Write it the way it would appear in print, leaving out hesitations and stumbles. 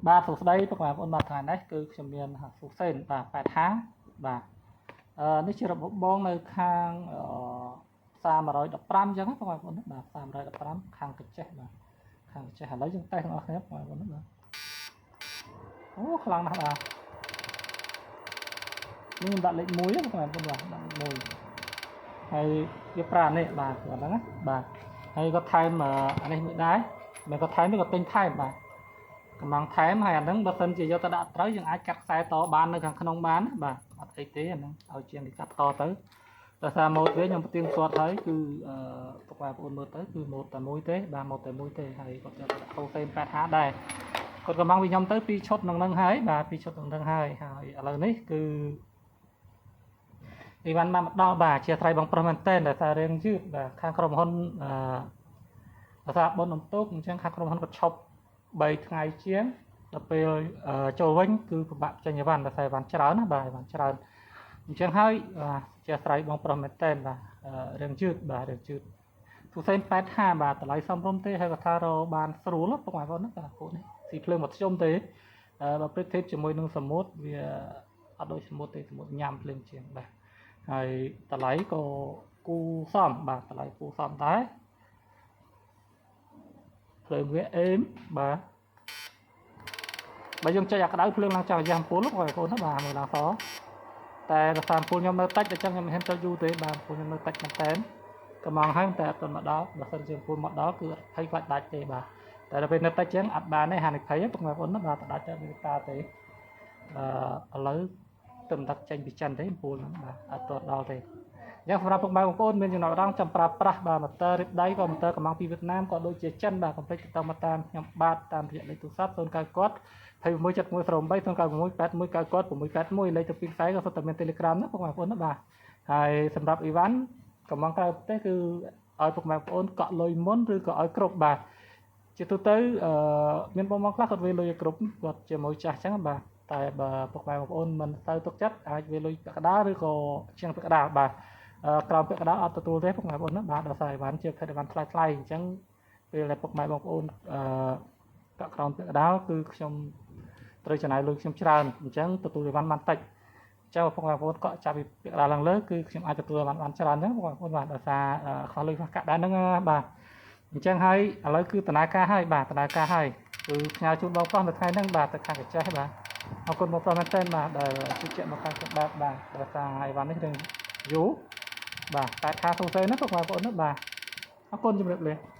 បាទសួស្តីពុកម៉ែបងប្អូនបាទថ្ងៃនេះគឺខ្ញុំមានស៊ូសេនបាទ85បាទនេះជារបបបងនៅខាងអឺផ្សារ115អញ្ចឹងណាពុកម៉ែបងប្អូនបាទផ្សារ115ខាងកញ្ចេះបាទខាងកញ្ចេះឥឡូវយើងតេស្តទាំងអស់គ្នាពុកម៉ែបងប្អូនបាទអូខ្លាំងណាស់បាទនេះខ្ញុំដាក់លេខ1ពុកម៉ែបងប្អូនបាទដាក់លេខ1ហើយវាប្រានេះបាទគាត់ហ្នឹងណាបាទហើយគាត់ថែមអានេះមួយដែរមិនគាត់ថែមទេគាត់ទិញថែមបាទ កំងថែមហើយអាហ្នឹងបើសិនជាយកទៅដាក់ត្រូវយើងអាចកាត់ខ្សែតបាននៅខាងក្នុងបានណាបាទអត់អីទេអាហ្នឹងឲ្យជាងគេកាត់តទៅដោយសារម៉ូតវាខ្ញុំផ្ទៀងផ្ទាត់ហើយគឺអឺពុកម៉ែបងប្អូនមើលទៅគឺម៉ូតតែមួយទេបាទម៉ូតតែមួយទេហើយគាត់យកទៅដាក់ហូសេន85ដែរគាត់កំងពីខ្ញុំទៅពីរឈុតក្នុងហ្នឹងហើយបាទពីរឈុតក្នុងហ្នឹងហើយហើយឥឡូវនេះគឺអីវ៉ាន់បានមកដល់បាទជាស្រ័យបងប្រុសមែនតើដោយសាររឿងយឺតបាទខាងក្រុមហ៊ុនអឺដោយសារបុណ្យអន្ទុកអញ្ចឹងខាងក្រុមហ៊ុនគាត់ឈប់3ថ្ងៃជាងដល់ពេលចូលវិញគឺពិបាកចេញអីវ៉ាន់ដោយសារអីវ៉ាន់ច្រើនណាបាទអីវ៉ាន់ច្រើនអញ្ចឹងហើយជាស្រ័យបងប្រុសមែនតើបាទរឿងយឺតបាទរឿងយឺតទូសេន85បាទតម្លៃសមរម្យទេហើយគាត់ថារកបានស្រួលពុកម៉ែបងប្អូនណាបាទពួកនេះស៊ីភ្លើងមកធ្យមទេបើប្រៀបធៀបជាមួយនឹងសមុទ្រវាអត់ដូចសមុទ្រទេសមុទ្រញ៉ាំភ្លើងជាងបាទហើយតម្លៃក៏គូសមបាទតម្លៃគូសមដែរភ្លើងវាអេមបាទបើយើងចុចអាក្តៅភ្លើងឡើងចង់យ៉ាអំពូលបងប្អូនណាបាទមើលឡើងសតែដោយសារអំពូលខ្ញុំនៅតិចតែចឹងខ្ញុំមិនហ៊ានចុចយូរទេបាទអំពូលខ្ញុំនៅតិចមែនតើកំងហើយតែអត់ទាន់មកដល់បើសិនជាអំពូលមកដល់គឺអត់ភ័យខ្លាចដាច់ទេបាទតែដល់ពេលនៅតិចចឹងអត់បានទេហានិភ័យបងប្អូនណាបាទដាច់ទៅវាតាទេអឺឥឡូវទៅមិនដឹកចេញពីចិនទេអំពូលហ្នឹងបាទអត់ទាន់ដល់ទេអញ្ចឹងសម្រាប់ពុកម៉ែបងប្អូនមានចំណុចរងចាំប្រើប្រាស់បាទម៉ូទ័ររៀបដៃក៏ម៉ូទ័រកំងពីវៀតណាមក៏ដូចជាចិនបាទកុំភ្លេចទៅមកតាមខ្ញុំបាទតាមរយៈលេខទូរស័ព្ទ090គាត់267108 096 819គាត់681លេខទៅពីខ្សែក៏សុទ្ធតែមាន Telegram ណាពុកម៉ែបងប្អូនណាបាទហើយសម្រាប់អីវ៉ាន់កំងក្រៅប្រទេសគឺឲ្យពុកម៉ែបងប្អូនកក់លុយមុនឬក៏ឲ្យគ្រប់បាទជាទូទៅអឺមានបងប្អូនខ្លះគាត់វេលុយឲ្យគ្រប់គាត់ជាមួយចាស់អញ្ចឹងបាទតែបើពុកម៉ែបងប្អូនមិនទៅទុកចិត្តអាចវេលុយពាក់កណ្ដាលឬក៏ជាងពាក់កណ្ដាលបាទក្រោមពាក់កណ្ដាលអត់ទទួលទេពុកម៉ែបងប្អូនណាបាទដោយសារអីវ៉ាន់ជាភេទអីវ៉ាន់ថ្លៃថ្លៃអញ្ចឹងពេលដែលពុកម៉ែបងប្អូនអឺកក់ក្រោមពាក់កណ្ដាលគឺខ្ញុំត្រូវចំណាយលុយខ្ញុំច្រើនអញ្ចឹងទទួលអីវ៉ាន់បានតិចអញ្ចឹងពុកម៉ែបងប្អូនកក់ចាប់ពីពាក់កណ្ដាលឡើងលើគឺខ្ញុំអាចទទួលអីវ៉ាន់បានច្រើនអញ្ចឹងពុកម៉ែបងប្អូនបាទដោយសារខ្វះលុយខ្វះកាក់ដែរហ្នឹងបាទអញ្ចឹងហើយឥឡូវគឺដំណើរការហើយបាទដំណើរការហើយគឺផ្ញើជូនបងប្រុសនៅថ្ងៃហ្នឹងបាទទៅខាងកញ្ចេះបាទអរគុណបងប្រុសមែនទែនបាទដែលជឿជាក់មកខាងខ្ញុំបាទបាទដោយសារអីវ៉ាន់នេះរឿងយូរបាទតែខាសូសេណាពុកម៉ែបងប្អូនណាបាទអរគុណជម្រាបលា។